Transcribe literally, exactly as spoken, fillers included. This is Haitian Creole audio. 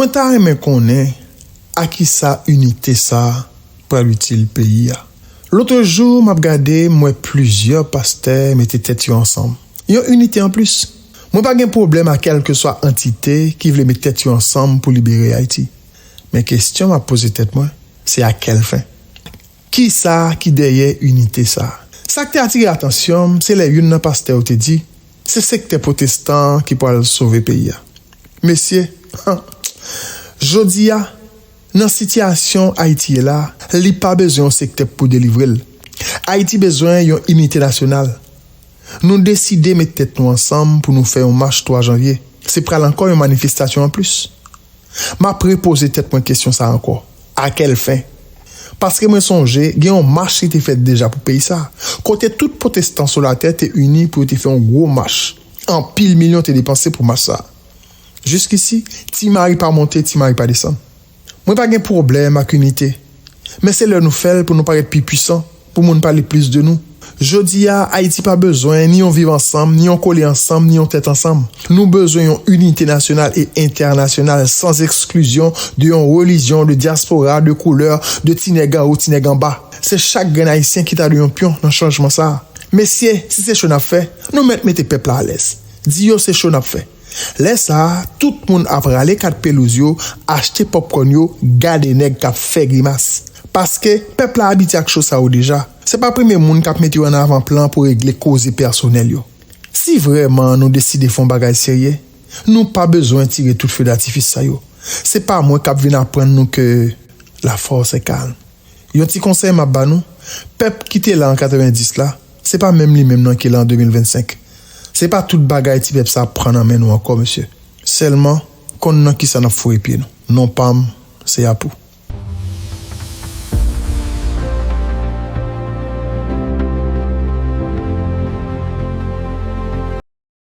Mwen ta renmen konnen a kisa inite sa a pral itil peyi a. Lòt jou, m ap gade, m wè plizyè pastè mete tèt yo ansanm. Yon inite anplis. Mwen pa gen pwoblèm a kèlkeswa antite ki vle met tèt yo ansanm pou libere Ayiti. Men kesyon m ap poze tèt mwen, se a kèl fen? Kisa ki dèyè inite sa a? Sa k te atire atansyon m, se lè youn nan pastè yo te di, se sektè pwotestan an ki pral sove peyi a. Mesye, jodi a, nan sitiyasyon Ayiti ye la, li pa bezwen yon sektè pou delivre l. Ayiti bezwen yon inite nasyonal. Nou deside met tèt nou ansanm pou nou fè yon mach twa janvye. Se pral ankò yon manifestasyon anplis. M ap repoze tèt mwen kesyon sa a ankò. A kèl fen? Paske mwen sonje, gen yon mach ki te fèt deja pou peyi sa a, kote tout pwotestan sou latè te ini pou yo te fè yon gwo mach. Anpil milyon te depanse pou mach sa a. Jiskisi, Ti Mari pa monte, Ti Mari pa desann. Mwen pa gen pwoblèm ak inite, men se lè nou fè l pou nou parèt pi pwisan, pou moun pale plis de nou. Jodi a, Ayiti pa bezwen ni yon viv ansanm, ni yon kole ansanm, ni yon tèt ansanm. Nou bezwen yon inite nasyonal e entènasyonal, san eksklizyon, de yon relijyon, de dyaspora, de koulè, de ti nèg anwo, ti nèg anba. Se chak grenn Ayisyen ki ta dwe yon pyon nan chanjman sa a. Mesye, si se cho n ap fè, nou mèt mete pèp la alèz. Di yo se cho n ap fè. Lè sa a, tout moun ap rale kat pelouz yo, achte pòpkòn yo, gade nèg k ap fè grimas. Paske pèp la abitye ak cho sa yo deja. Se pa premye moun k ap mete yo ann avan plan pou regle koze pèsonèl yo. Si vrèman nou deside fè yon bagay serye, nou pa bezwen tire tout fe datifis sa yo. Se pa mwen k ap vin aprann nou ke la force est calme. Yon ti konsèy m ap ba nou, pèp ki te la an katrevenndis la, se pa menm li menm nan ki la an de mil vennsenk. Se pa tout bagay ti pèp sa ap pran nan men nou ankò, mesye. Sèlman, konn nan kisa n ap foure pye nou. Non pa m, se Apou.